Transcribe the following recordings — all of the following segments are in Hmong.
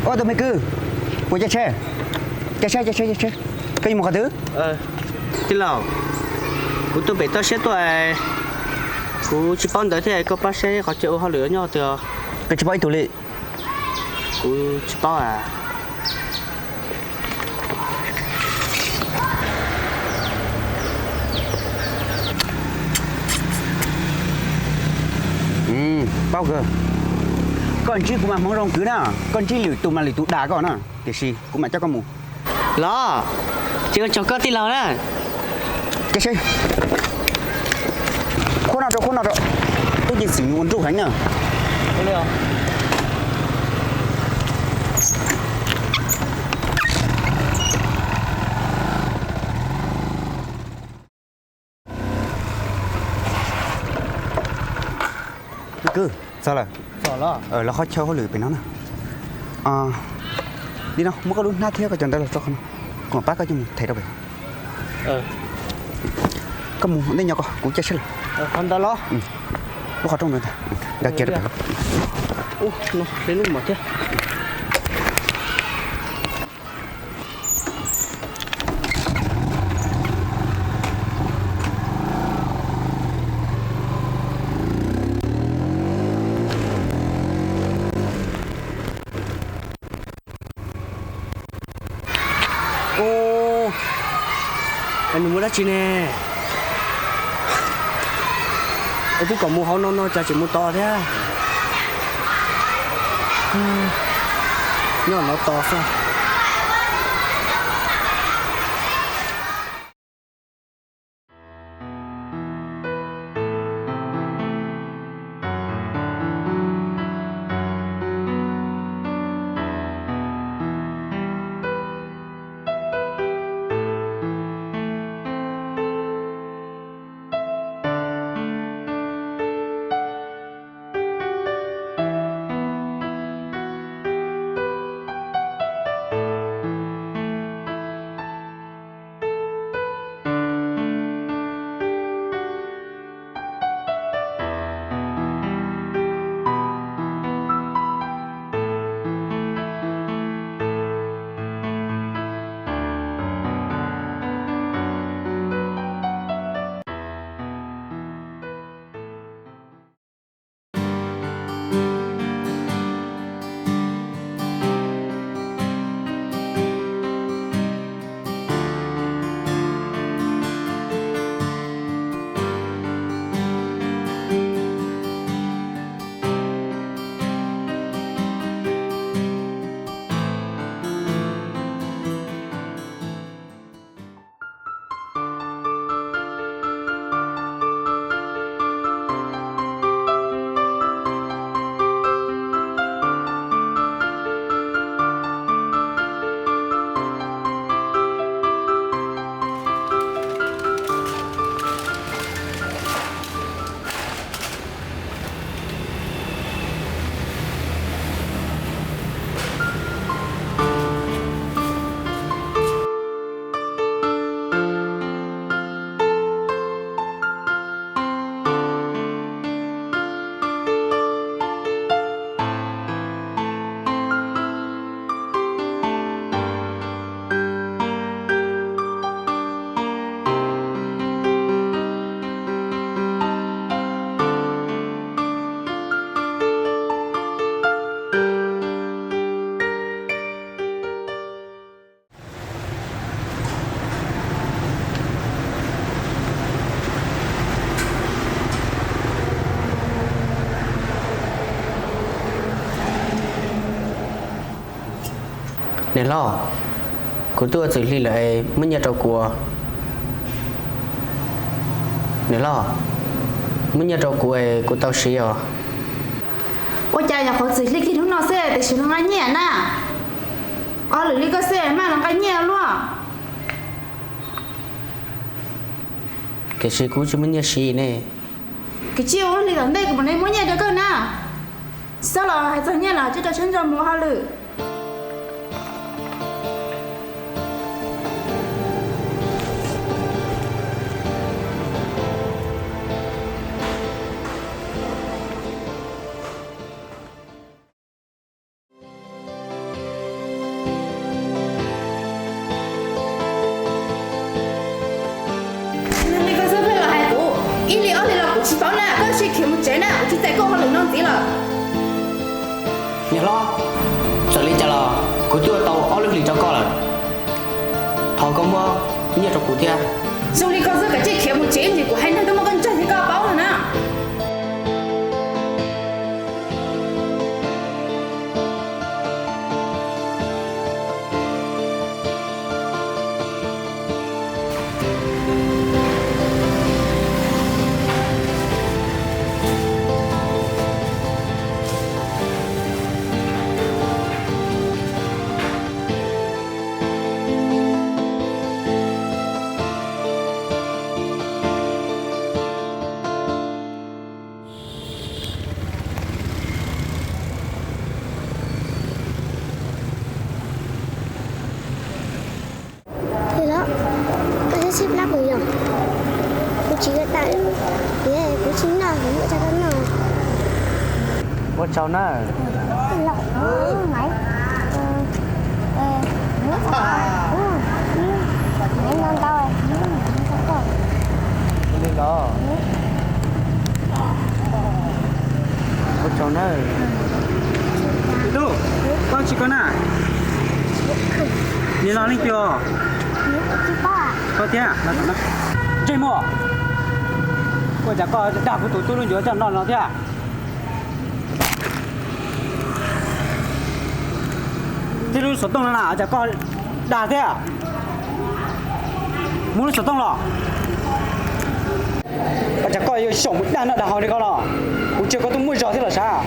Ua tus me kwv, puas caij tsheb? Caij tsheb, caij tsheb, caij tsheb. Koj yuav mus qhov twg? Tij laug, kuv tuaj pem toj siab tuaj, kuv tsis paub ntawv thiab, koj pab saib qhov chaw ua hauj lwm nyob twg? Koj tsis paub ib tug li? Kuv tsis paub a. Paub kawg. Koj ntsib kuv mas hmoov zoo kwv na, koj ntsib lwm tus mas lwm tus dag koj na, tiam sis kuv mam coj koj mus. Los, ces ua tsaug koj tij laug na. Caij seb. Khuab no rau, khuab no rau. Tub ceev xwm nws ua nruj heev na. Kwv, txog lawm. Lawv qhov chaw hauj lwm pem no na. Li no, muab koj lub hnab thiab koj cov ntawv los tso qhov no, kuv mam pab koj coj mus them rau pem. Koj mus ua ntej nyob ko, kuv caij seb lawm. Lub qhov rooj ntawd ntag, ntawd kiag rau pem. Ub, nws muaj dab tsi ne? Twb kom mus hauv no no cas tseem mus tos thiab? Nyob no tos xwb. Niam hlob, kuv twb ua txwm hli lawm es muab nyiaj rau kuv. Niam hlob, muab nyiaj rau kuv es kuv tau siv os. Ua cas nyuam qhuav txwm hli kiag hnub no xwb tiam sis los nqa nyiaj na? Ua lwm li koj xwb maj los nqa nyiaj luaj. Tiam sis kuv tsis muaj nyiaj siv ne. Kuv tsis ua li tom ntej kuv mam li muab nyiaj rau koj na. Tsis txhob los hais txog nyiaj los tsis rau siab ntso mus ua hauj lwm. Txawm li cas los kuv twb ua tau ob lub hlis rau koj lawm. Thov koj muab nyiaj rau kuv thiab. Zoo li koj xwb, kav tsij khiav mus tsev, kuv hais neeg twb muab koj ntsawj thiab koj paub lawm na. Los, koj thiaj sib plab kuv yom? Kuv tsis yuav tas, kuv tsis noj, kuv muab tso koj noj. Ua tsaug nawb. Li los. Ua tsaug nawb. Tub, koj tsis koj na. Nim no leej twg? Koj thiab. Ntsej muag, ua cas koj dag kuv tus tub lub ncuav coj noj no thiab? Thiab lub xov tooj no na, ua cas koj dag thiab? Muab lub xov tooj los. Ua cas koj yuav xyaum mus dag noj dag haus li ko los? Kuv tsis yog koj tub muaj zog thiab los sav.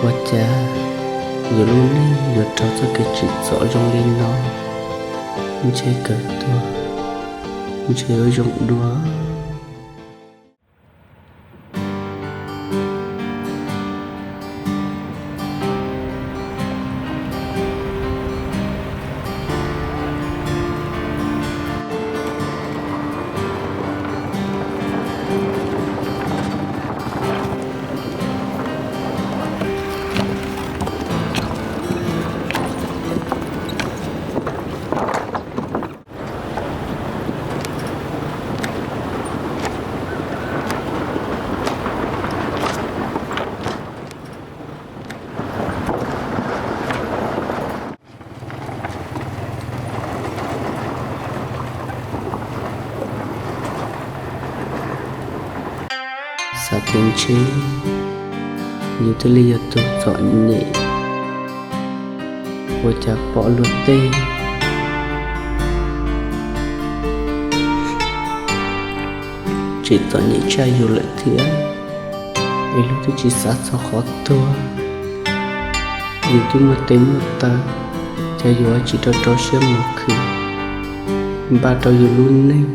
Ua cas yus lub neej yuav raug txoj kev tsim txom zoo li no? Ntshe kawg tuag, ntshe yuav zoo dua. Xav tias ntshe yus thiaj li yog tus txom nyem, ua cas pom luag tej tseem txom nyem tshaj yus lawm thiab. Es luag twb tsis xav txog qhov tuag, yus twb muaj tes muaj taw, cas yus tsis rau rau siab mus khwv npaj rau yus lub neej,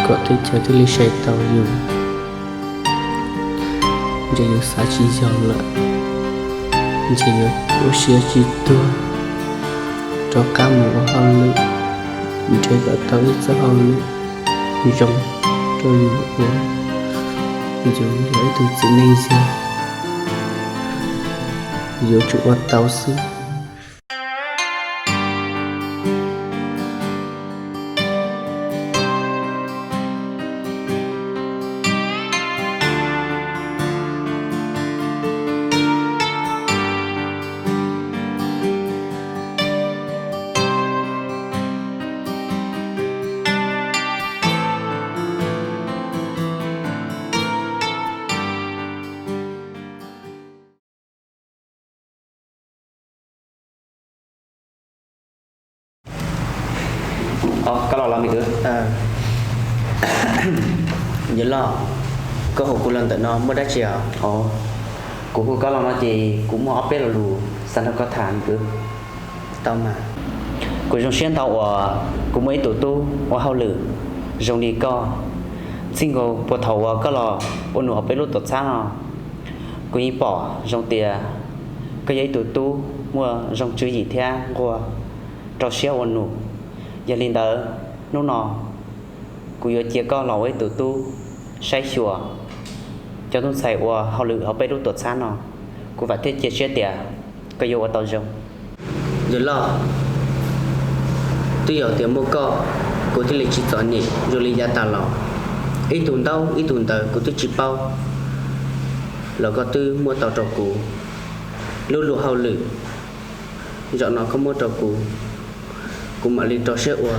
kom teb chaws thiaj li sai tau yus. Ntshe yus xav tsis yog lawm, ntshe yuav ua siab tsis tuag, rov qab mus ua hauj lwm, nrhiav kom tau ib txoj hauj lwm zoo rau yus ua, yus yog ib tug txiv neej yog yuav tsum ua tau xwb. Koj los los me kwv. Yawg loj, koj hu kuv los ntawm no muaj dab tsi os? Kuv hu koj los no ces kuv muaj ob peb lo lus xav nrog koj tham me kwv. Tau mas. Kuv zoo siab ntau uas kuv muaj ib tug tub ua hauj lwm zoo li koj. Txij nkaus puag thaum uas koj los ua num hauv peb lub tuam txhab no, kuv yeej pom zoo tias koj yog ib tug tub muaj zoo tswv yim thiab nquag rau siab ua num. Yog li ntawd, hnub no kuv yuav cia koj los ua ib tug tub saib xyuas cov tub ntxhais ua hauj lwm hauv peb lub tuam txhab no. Kuv vam thiab cia siab tias koj yuav ua tau zoo. Yawg loj, twb yog tias muaj koj, kuv thiaj li tsis txom nyem zoo li yav tas los. Ib tug ntaub ib tug ntawv kuv twb tsis paub los koj twb muab tau rau kuv. Lub luag hauj lwm zaum no koj muab rau kuv, kuv mam li rau siab ua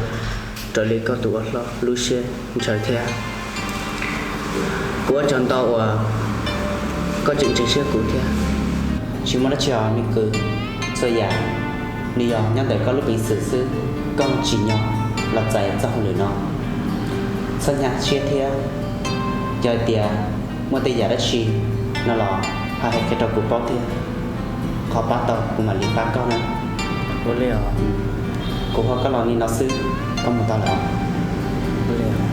raws li koj tus ua hlob lub siab ntshaw thiab. Kuv ua tsaug ntau uas koj tseem ntseeg siab kuv thiab. Tsis muaj dab tsi os me kwv, txhua yam nws yog nyob ntawm koj lub peev xwm xwb, koj tsim nyog los txais txoj hauj lwm no. Txhob nyab siab thiab, yog hais tias muaj tej yam dab tsi no los hais qhia rau kuv paub thiab. Qhov pab tau kuv mam li pab koj na. Ua li os. Kuv hu koj los li no xwb, koj mus tau lawm os.